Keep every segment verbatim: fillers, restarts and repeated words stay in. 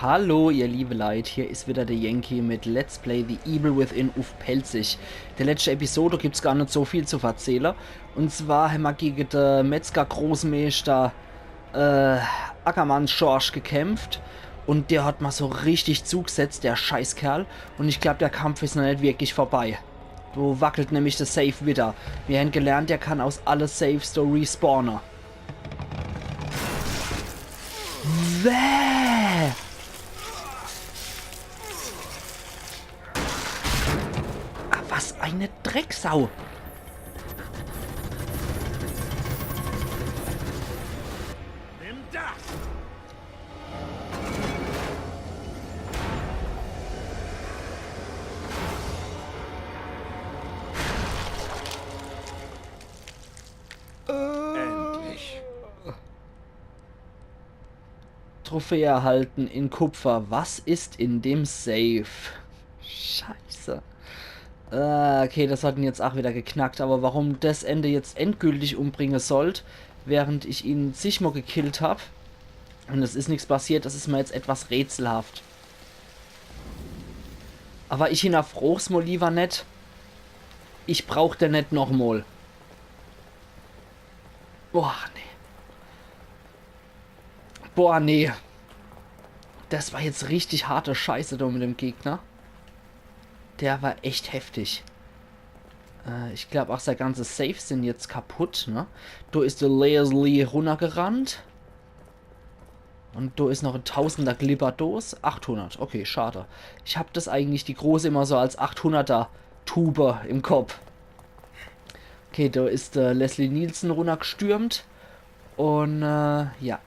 Hallo, ihr liebe Leit, hier is wieder der Yankee mit Let's Play The Evil Within uff Pälzisch. In der letschte Episode gibt's gar net so viel zu verzähle. Und zwar hämmer gege de Metzger-Großmeister, äh, Ackermann Schorsch gekämpft. Und der hat ma so richtig zugesetzt, der Scheißkerl. Und ich glaub, der Kampf is noch net wirklich vorbei. Do wackelt nämlich de Safe wieder. Mir hän gelernt, der kann aus alle Safes do respawne. Bäh! Ah, was eine Drecksau! Nimm das! Endlich. Trophäe erhalten in Kupfer. Was ist in dem Safe? Scheiße. Äh, okay, das hat en jetzt ach wieder geknackt, aber warum das Ende jetzt endgültig umbringe sollt, während ich ihn zigmol gekillt hab, und es is nix passiert, das is mir jetzt etwas rätselhaft. Aber ich hinnerfroch's mol lieber net. Ich brauch den net nochmol. Boah, nee. Boah, nee. Das war jetzt richtig harte Scheiße do mit dem Gegner. Der war echt heftig. Äh, ich glaub, ach sei ganze Safes sin jetzt kaputt, ne? Do is de Leslie runnergerannt. Und do is noch e Tausender Glibberdos. Achthundert, okay, schade. Ich hab das eigentlich, die große, immer so als achthunderter Tube im Kopf. Okay, do is de Leslie Nielsen runnergestürmt. Und, äh, ja.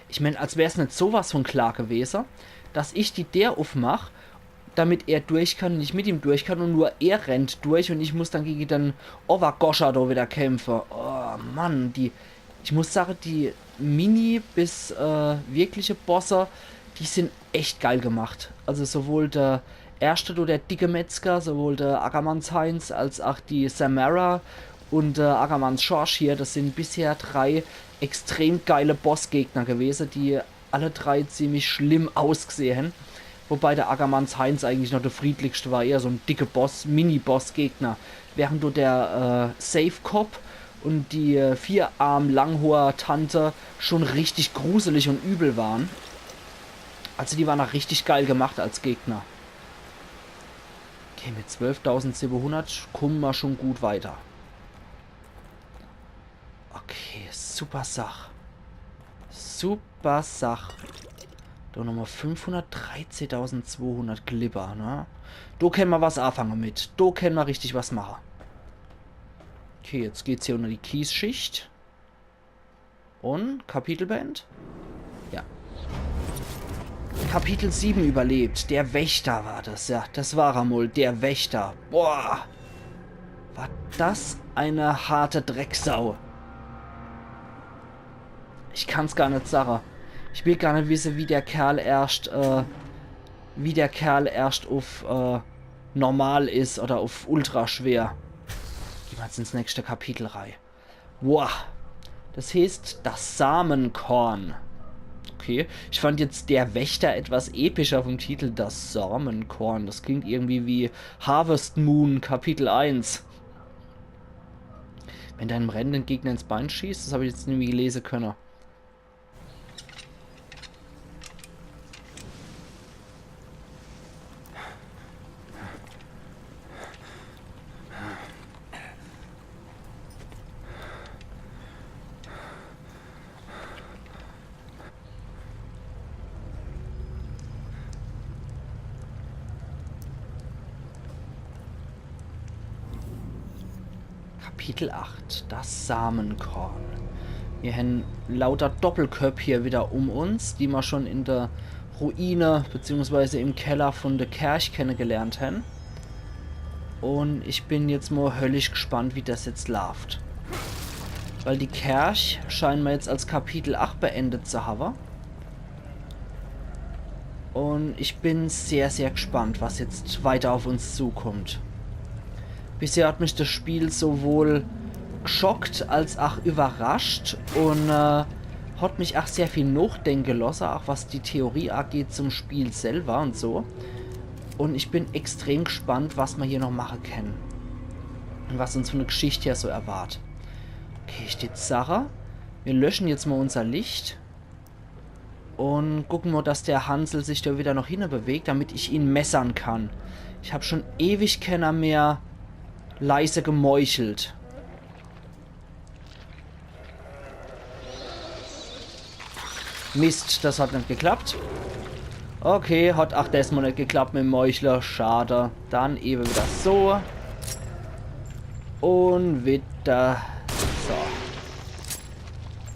Ich mein, als wär's net sowas von klar gewese, dass ich die Deer uffmach, damit er durch kann und ich mit ihm durch kann und nur er rennt durch und ich muss dann gege den Overgoscher do wieder kämpfe. Oh Mann, die, ich muss sage, die Mini- bis, äh, wirkliche Bosse, die sin echt geil gemacht. Also sowohl der erschte, do der dicke Metzger, sowohl der Ackermanns Heinz als ach die Samara und, äh, Ackermanns Schorsch hier, das sin bisher drei extrem geile Bossgegner gewese, die alle drei ziemlich schlimm ausgsehe hän. Wobei der Ackermanns Heinz eigentlich noch der friedlichste war, eher so en dicke Boss, Mini-Boss-Gegner. Während do der, äh, Safe Cop und die, äh, Vierarm-Langhoor-Tante schon richtig gruselig und übel waren. Also die waren ach richtig geil gemacht als Gegner. Okay, mit zwölftausendsiwwehundert kumme ma schon gut weiter. Okay, super Sach. Super Sach. Do nochmol fünfhundert, dreizehntausendzwohundert Glibber, ne? Do kenne ma was afange mit. Do kenne ma richtig was mache. Okay, jetzt geht's hier unter die Kiesschicht. Und Kapitel beendt? Ja. Kapitel sieben überlebt. Der Wächter war das, ja. Das war er mol, der Wächter. Boah. War das eine harte Drecksau. Ich kann's gar net sage. Ich will gar net wisse, wie der Kerl erscht, äh, wie der Kerl erscht uff, äh, normal is oder uff ultra schwer. Gehn ma jetzt ins nächste Kapitel rei. Boah. Das heißt, das Samenkorn. Okay. Ich fand jetzt der Wächter etwas epischer vom Titel. Das Samenkorn. Das klingt irgendwie wie Harvest Moon Kapitel eins. Wenn du einem rennenden Gegner ins Bein schießt, das hab ich jetzt nimmi lese könne. Kapitel acht, das Samenkorn. Mir hän lauter Doppelköpp hier wieder um uns, die ma schon in der Ruine beziehungsweise im Keller von der Kerch kennegelernt hän. Und ich bin jetzt mol höllisch gespannt, wie das jetzt laaft. Weil die Kerch scheinen ma jetzt als Kapitel acht beendet zu haben. Und ich bin sehr, sehr gespannt, was jetzt weiter auf uns zukommt. Bisher hat mich das Spiel sowohl geschockt als auch überrascht und, äh, Hat mich ach sehr viel nochdenke losse, ach was die Theorie ageht zum Spiel selwer un so. Un ich bin extrem gspannt, was ma hier noch mache kenne. Un was uns vun de Gschicht her so erwart. Okay, ich dät sache, mir lösche jetzt mol unser Licht. Un gucke mol, dass de Hansel sich do widder noch hinne bewegt, damit ich ihn messere kann. Ich hab schun ewig kenner mehr leise gemeuchelt. Mist, das hat net geklappt. Okay, hat ach desmol net geklappt mit em Meuchle. Schade. Dann ewe widder so. Un widder so.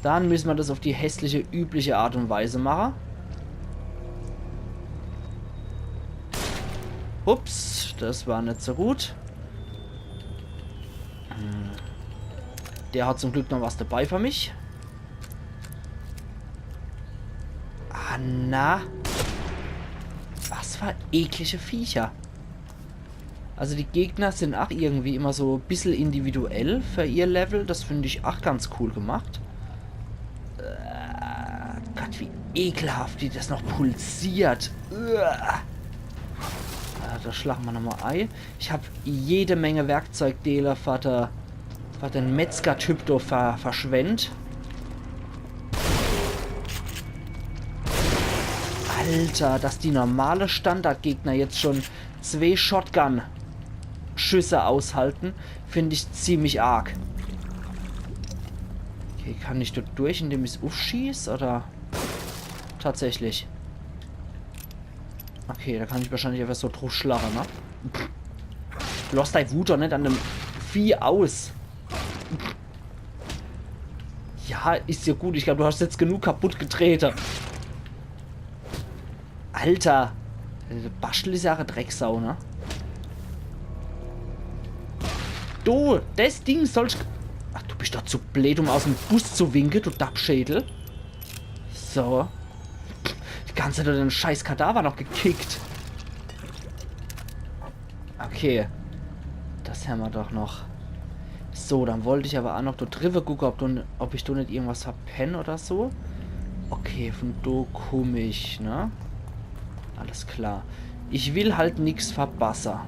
Dann misse ma das uff die hässliche, übliche Art un Weise mache. Ups, das war net so gut. Hm. Der hat zum Glück noch was dabei für mich. Ah, na. Was für eklige Viecher. Also die Gegner sin ach irgendwie immer so bissel individuell für ihr Level. Das find ich ach ganz cool gemacht. Äh, Gott, wie ekelhaft, wie das noch pulsiert. Uah. Äh, do schlache ma nochmol ei. Ich hab jede Menge Werkzeugdeele für de, für den Metzger-Typ do ver-, verschwendt. Alter, dass die normale Standardgegner jetzt schun zwee Shotgun-Schüsse aushalte, find ich ziemlich arg. Okay, kann ich do durch, indem ich's uffschieß, oder? Tatsächlich. Okay, do kann ich wahrscheinlich einfach so druffschlache, ne? Pff. Loss dei Wut doch net an dem Vieh aus. Ja, is ja gut. Ich glaab, du hasch jetzt genug kaputt getrete. Alter. Bastel is ja e Drecksau, ne? Du, das Ding sollsch... Ach, du bisch doch zu bleed, um aus em Bus zu winke, du Dappschädel. So. Die ganze Zeit hat er den scheiß Kadaver noch gekickt. Okay. Das hämmer doch noch. So, dann wollt ich awwer ach noch do driwwe gucke, ob, do, ob ich do net irgendwas verpenn oder so. Okay, vun do kumm ich, ne? Alles klar. Ich will halt nix verbasse.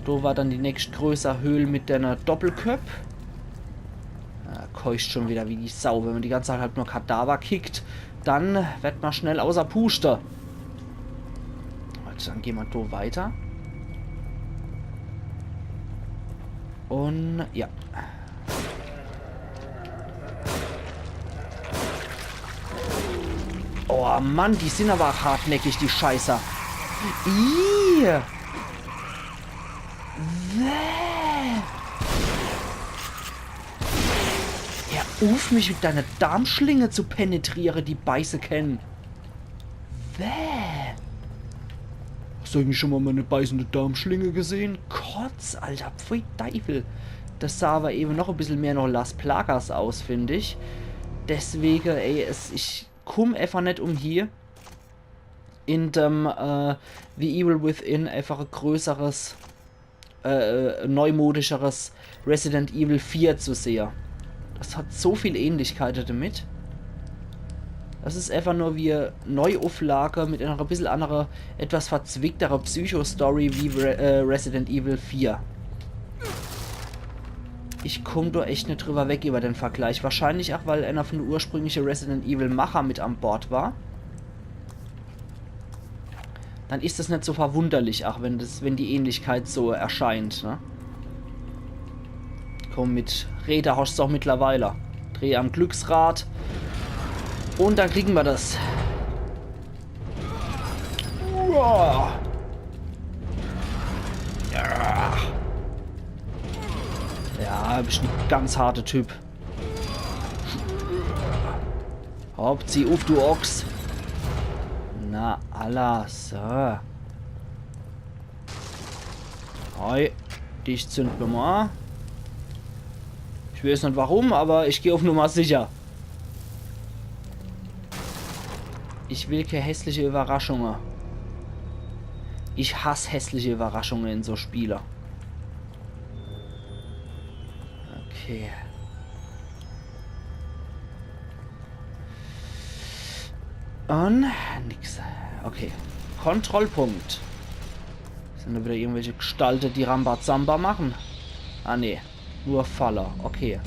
Do war dann die nächstgrößer Höhl mit denne Doppelköpp. Ja, keucht schun widder wie die Sau. Wenn ma die ganze Zeit halt nur Kadaver kickt, dann werd ma schnell außer Puste. Gut, dann geh ma do weiter. Un ja. Oh Mann, die sin awwer hartnäckig, die Scheißer. Ih! Bäh. Hör uff, mich mit deiner Darmschlinge zu penetriere, die beiße kenn. Bäh. Hast du eigentlich schon mal meine beißende Darmschlinge gesehen? Kotz, Alter, pfui Teufel. Das sah awwer ewe noch e bissel mehr noch Las Plagas aus, find ich. Deswege, ey, es, ich kumm einfach net umhie, in dem, äh, The Evil Within einfach e größeres, äh, äh, neumodischeres Resident Evil vier zu sehe. Das hat so viel Ähnlichkeite damit. Das is einfach nur wie e Neuufflage mit einer e bissel annere, etwas verzwicktere Psycho-Story wie Re äh, Resident Evil vier. Ich kumm do echt net driwwer weg iwwer den Vergleich. Wahrscheinlich ach, weil einer vun de ursprüngliche Resident Evil Macher mit an Bord war. Dann is das net so verwunderlich, ach wenn das, wenn die Ähnlichkeit so erscheint, ne? Komm, mit Räder hoscht's ach mittlerweile. Dreh am Glücksrad. Un dann kriegen ma das. Uah. Ja. Ja, bisch en ganz harte Typ. Hopp, zieh uff, du Ochs. Na, alla, so. Hoi, dich zünd mer mol. Ich weeß net warum, awwer ich geh uff Nummer sicher. Ich will kee hässliche Überraschunge. Ich hass hässliche Überraschunge in so Spiele. Okay. Und nix. Okay. Kontrollpunkt. Sind da wieder irgendwelche Gestalte, die Rambazamba machen? Ah, nee. Nur Falle. Okay.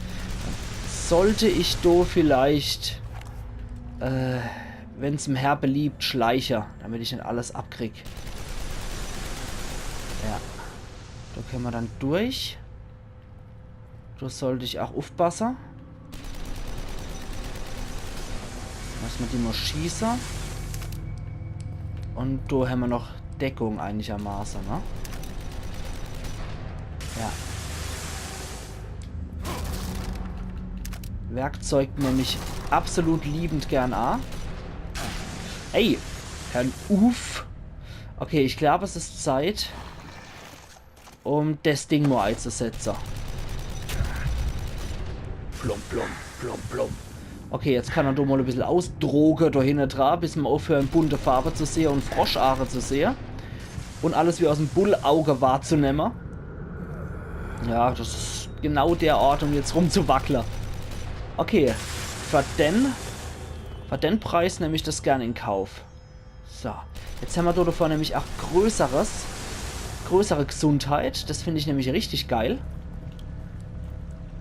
Sollte ich do vielleicht, äh, wenn's em Herr beliebt, schleiche, damit ich net alles abkrieg. Ja. Do könne mer dann durch. Do sollt ich auch uffpasse. Lass mer die mol schieße. Und do hämmer noch Deckung einigermaße, ne? Ja. Werkzeug nemm ich absolut liebend gern a. Ey, hör uff. Okay, ich glaub, es is Zeit, um des Ding mol eizusetze. Plump, plump, plump, plump. Okay, jetzt kann er doch mol e bissel ausdroge do hinne dra, bis mer uffhören, bunte Farbe zu sehe und Froschaache zu sehe. Und alles wie aus em Bullauge wahrzunehmen. Ja, das is genau der Ort, um jetzt rumzuwackle. Okay, für den, für den Preis nemm ich das gern in Kauf. So, jetzt hämmer do davor nämlich auch größeres, größere Gesundheit. Das find ich nämlich richtig geil.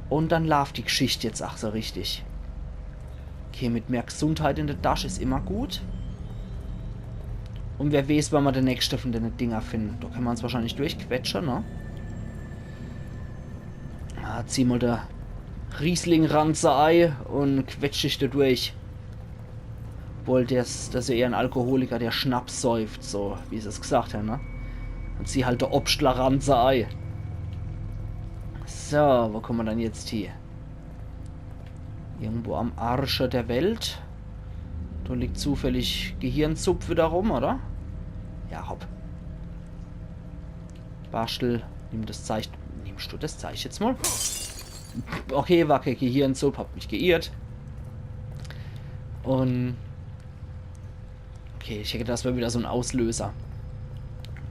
Und dann laaft die Geschicht jetzt auch so richtig. Okay, mit mehr Gesundheit in der Tasch is immer gut. Und wer weeß, wann mer de nächste von dene Dinger finden. Do kann mer uns wahrscheinlich durchquetsche, ne? Ah, zieh mol de Riesling-Ranze ei und quetsch dich do durch. Obwohl, der is, das is ja eher en Alkoholiker, der Schnaps säuft, so wie se's gesagt hen, ne? Und zieh halt de Obstler-Ranze ei. So, wo kommen mer dann jetzt hie? Irgendwo am Arsche der Welt. Do liegt zufällig Gehirnsupp wieder rum, oder? Ja, hopp. Bastel, nimm das Zeich. Nimmst du das Zeich jetzt mal? Okay, war kee Gehirnsupp, hab mich geirrt. Und okay, ich denke, das war wieder so ein Auslöser.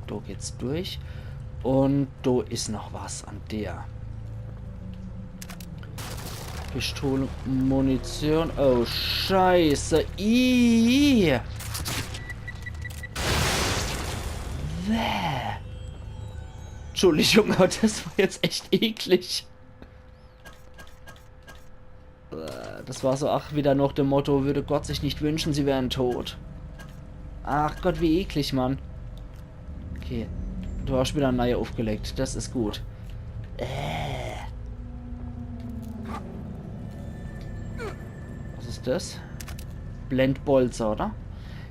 Do geht's durch. Und do is noch was an der Pistole, Munition. Oh, Scheiße. Ih. Bäh. Entschuldigung, aber das war jetzt echt eklig. Äh, das war so, ach, wieder noch dem Motto, würde Gott sich nicht wünschen, sie wären tot. Ach Gott, wie eklig, Mann. Okay. Du hast wieder neue aufgelegt. Das is gut. Äh. Was is das? Blendbolzer, oder?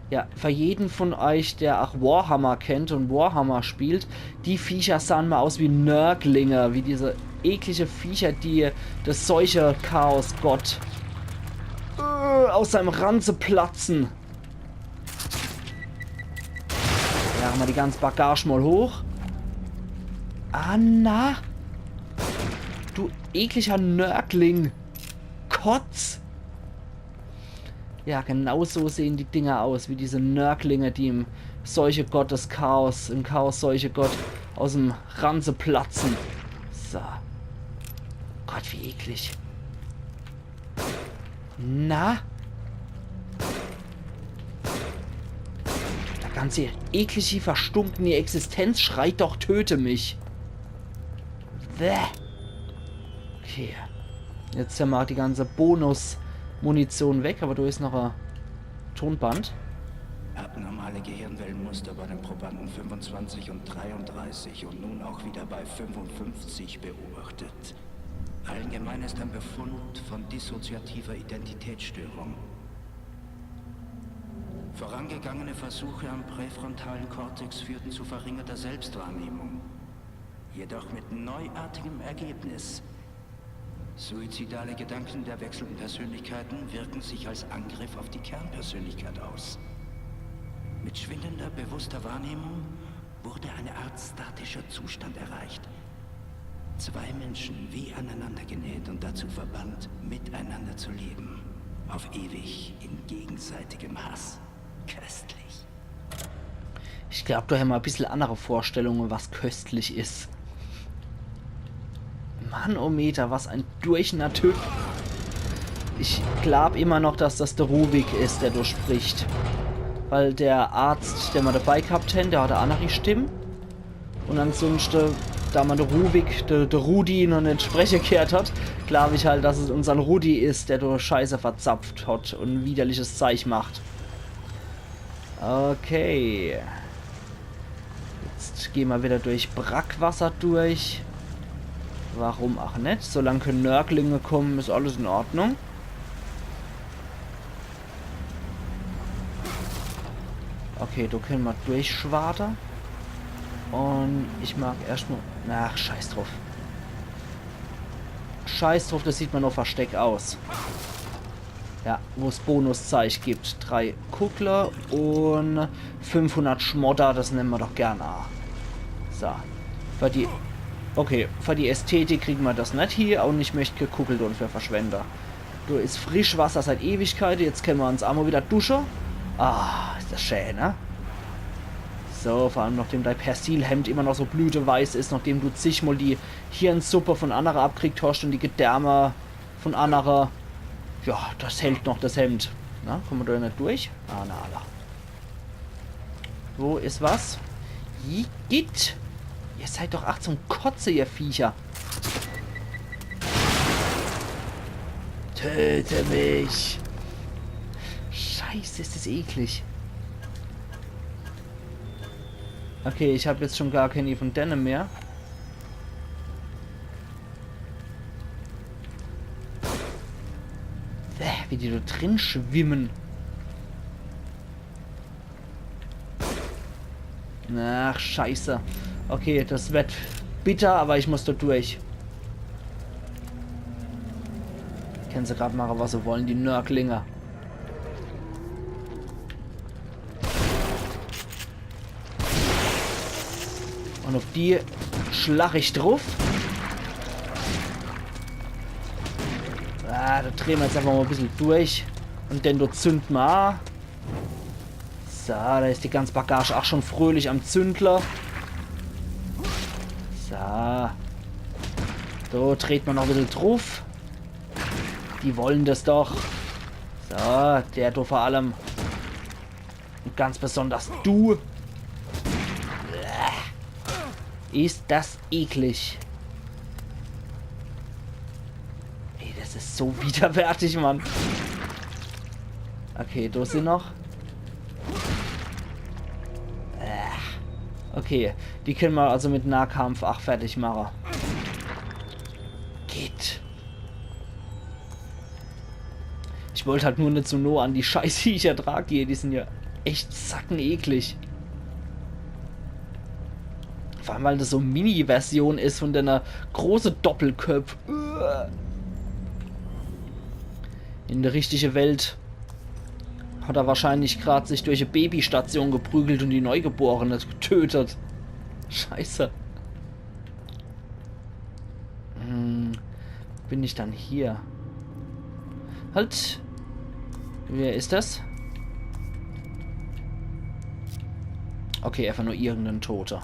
Ja, für jeden von euch, der auch Warhammer kennt und Warhammer spielt, die Viecher sahen mal aus wie Nörglinge, wie diese eklige Viecher, die das Seuche-Chaos-Gott, äh, aus seinem Ranze platzen. Ja, mal die ganze Bagage mal hoch. Ah, na. Du ekliger Nörgling. Kotz. Ja, genau so sehen die Dinger aus, wie diese Nörglinge, die im Seuche-Gott des Chaos, im Chaos-Seuche-Gott aus dem Ranze platzen. So. Gott, wie eklig. Na? Die ganze eklige, verstunkene Existenz schreit doch, töte mich. Bäh. Okay. Jetzt hämmer die ganze Bonus-Munition weg, aber do is noch e Tonband. Abnormale Gehirnwellenmuster bei den Probanden fünfundzwanzig und dreiunddreißig und nun auch wieder bei fünfundfünfzig beobachtet. Allen gemein ist ein Befund von dissoziativer Identitätsstörung. Vorangegangene Versuche am präfrontalen Kortex führten zu verringerter Selbstwahrnehmung. Jedoch mit neuartigem Ergebnis. Suizidale Gedanken der wechselnden Persönlichkeiten wirken sich als Angriff auf die Kernpersönlichkeit aus. Mit schwindender, bewusster Wahrnehmung wurde eine Art statischer Zustand erreicht. Zwei Menschen wie aneinander genäht und dazu verbannt, miteinander zu leben. Auf ewig in gegenseitigem Hass. Köstlich. Ich glaub, do hämmer e bissel annere Vorstellunge, was köstlich is. Mannometer, was ein Durchnatur. Ich glaub immer noch, dass das de Ruvik is, der do spricht. Weil der Arzt, den ma dabei gehabt hen, der hat e annere Stimm. Un ansunschte, da ma de Ruvik, de, de Rudi noch net spreche gehört hat, glaub ich halt, dass es unsern Rudi is, der do Scheiße verzapft hat un widerliches Zeich macht. Okay. Jetzt geh ma wieder durch Brackwasser durch. Warum ach net? Solang keine Nörglinge kommen, is alles in Ordnung. Okay, do könne ma durchschwade. Un ich mag erscht mo... Ach, scheiß druff. Scheiß druff, das sieht ma noch Versteck aus. Ja, wo's Bonuszeich gibt. Drei Kugle un fünfhundert Schmodder, das nemme ma doch gern a. So. Für die, okay, für die Ästhetik kriege ma das net hie un ich möcht kä Kugle dafür verschwende. Do is Frischwasser seit Ewigkeite, jetzt könne ma uns ach mo wieder dusche. Ah, is das schä, ne? So, vor allem nachdem dei Persilhemd immer noch so blüteweiß is, nachdem du zigmol die Hirnsuppe von annere abkriegt hast un die Gedärme von annere. Ja, das hält noch, das Hemd. Na, komme ma do net durch? Ah, na, alla. Wo is was? Igitt! Ihr seid doch ach zum Kotze, ihr Viecher. Töte mich! Scheiße, is das eklig. Okay, ich hab jetzt schon gar keine von denne mehr. Bäh, wie die do drin schwimmen. Ach, scheiße. Okay, das wird bitter, aber ich muss do durch. Kenne se grad mache, was se wollen, die Nörglinge. Un uff die schlag ich druff. Ah, do drehe ma jetzt einfach mo bissel durch. Un den do zünde ma a. So, do is die ganz Bagage ach schon fröhlich am Zündle. So. Do dreht ma noch bissel druff. Die wollen das doch. So, der do vor allem. Un ganz besonders du. Is das eklig. Ey, das is so widerwärtig, Mann. Okay, do sin noch. Äh. Okay, die kenne ma also mit Nahkampf ach fertig mache. Geht. Ich wollt halt nur net so noh an die Scheißviecher dra gehe, die sin ja echt sackeneklig. Vor allem, weil das so Mini-Version is von denne große Doppelköpp. In der richtige Welt hat er wahrscheinlich grad sich durch e Babystation geprügelt un die Neugeborene getötet. Scheiße. Hm, bin ich dann hier? Halt. Wer is das? Okay, einfach nur irgendein Toter.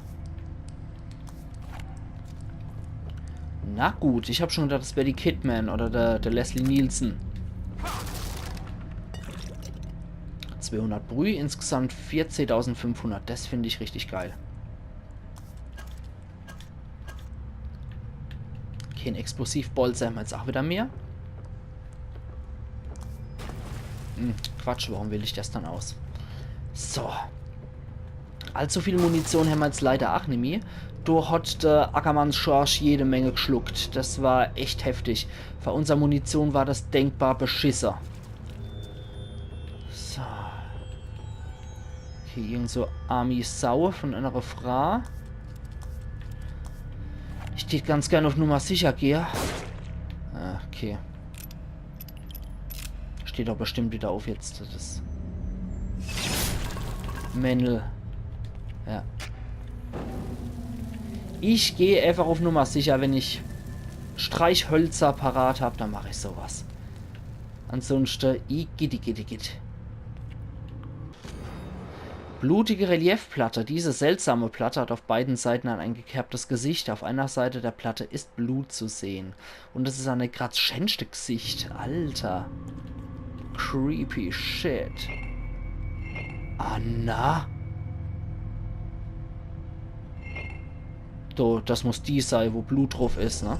Na gut, ich hab schon gedacht, das wär die Kidman oder der, der Leslie Nielsen. Zweihundert Brüh, insgesamt vierzehntausendfünfhundert. Das find ich richtig geil. Okay, en Explosivbolze hämmer jetzt ach wieder mehr. Hm, Quatsch, warum wähl ich das dann aus? So. Allzu viel Munition hämmer jetzt leider ach nimmi. Do hat der Ackermanns Schorsch jede Menge gschluckt. Das war echt heftig. Bei unserer Munition war das denkbar beschisse. So. Okay, irgend so armi Sau von einer Frau. Ich tät ganz gern auf Nummer sicher gehe. Ah, okay. Steht doch bestimmt wieder auf jetzt. Das Männel. Ja. Ich geh einfach auf Nummer sicher, wenn ich Streichhölzer parat hab, dann mach ich sowas. Ansonsten, igitt, igitt, igitt. Blutige Reliefplatte. Diese seltsame Platte hat auf beiden Seiten ein eingekerbtes Gesicht. Auf einer Seite der Platte ist Blut zu sehen. Und es is e grad schänschte Gesicht. Alter. Creepy shit. Ah, na. So, das muss die sei, wo Blut druff is, ne?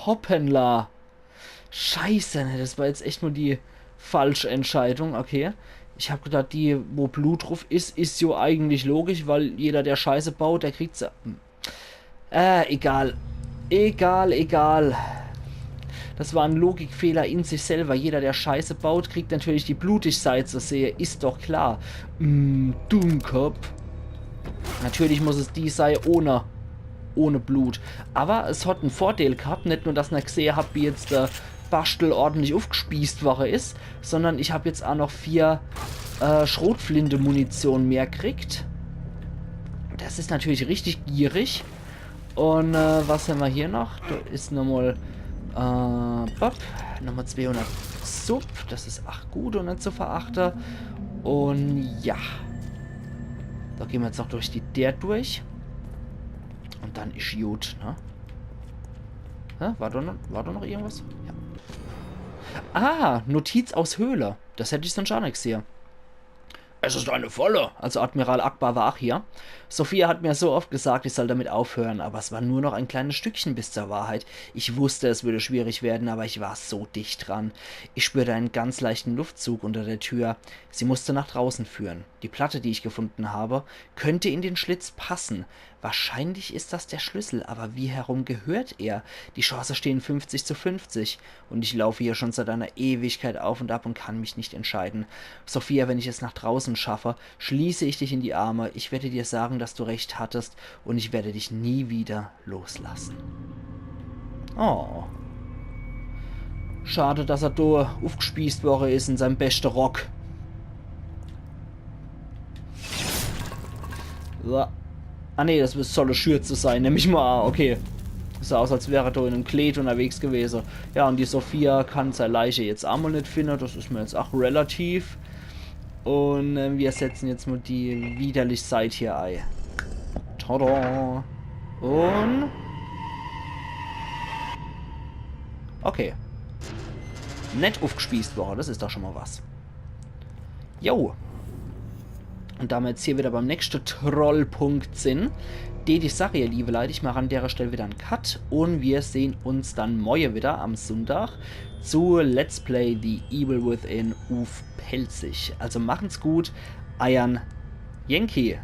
Hoppala. Scheiße, ne, das war jetzt echt nur die falsche Entscheidung. Okay. Ich hab gedacht, die, wo Blut druff is, is jo eigentlich logisch, weil jeder, der Scheiße baut, der kriegt's. Hm. Äh, egal. Egal, egal. Das war en Logikfehler in sich selber. Jeder, der Scheiße baut, kriegt natürlich die blutig Seit zu sehe. Is doch klar. Mm, Dummkopf. Natürlich muss es die sei ohne, ohne Blut. Aber es hat en Vordeel gehabt, net nur, dass ner gesehe hat, wie jetzt der Baschtel ordentlich ufgespießt worre is, sondern ich hab jetzt aa noch vier äh, Schrotflinte-Munition mehr kriegt. Das is natürlich richtig gierig. Und äh, was hämmer hier noch? Da is nochmal äh, Bob, nochmal zweihundert Sub. Das is ach gut und net zu verachte. Und ja. Da gehn mer jetzt noch durch die Deer durch. Und dann is gut, ne? Hä? War da noch, war da noch irgendwas? Ja. Ah, Notiz aus Höhle. Das hätt ich sonst aa net gesehe. Es ist eine Falle. Also Admiral Ackbar war ach hier. Sophia hat mir so oft gesagt, ich soll damit aufhören, aber es war nur noch ein kleines Stückchen bis zur Wahrheit. Ich wusste, es würde schwierig werden, aber ich war so dicht dran. Ich spürte einen ganz leichten Luftzug unter der Tür. Sie musste nach draußen führen. Die Platte, die ich gefunden habe, könnte in den Schlitz passen. Wahrscheinlich ist das der Schlüssel, aber wie herum gehört er? Die Chance stehen fünfzig zu fünfzig. Und ich laufe hier schon seit einer Ewigkeit auf und ab und kann mich nicht entscheiden. Sophia, wenn ich es nach draußen schaffe, schließe ich dich in die Arme. Ich werde dir sagen, dass du recht hattest, und ich werde dich nie wieder loslassen. Oh. Schade, dass er do ufgespießt worre is in seinem beschte Rock. So. Ah nee, das soll e Schürze sein, nemm ich mal an. Okay. Sah aus, als wär er do in em Kleed unterwegs gewese. Ja, und die Sophia kann sei Leiche jetzt ach mal net finde. Das is mir jetzt ach relativ. Und äh, wir setzen jetzt mal die widerlich Seit hier ei. Tada! Und... Okay. Net ufgespießt worre, das is doch schon mal was. Jo. Und da mer jetzt hier wieder beim nächste Trollpunkt sin, deet ich sage, ihr liebe Leit, ich mach an dere Stell wieder en Cut und wir sehn uns dann morje wieder am Sonntag zu Let's Play The Evil Within uff Pälzisch. Also machen's gut, eiern Yankee.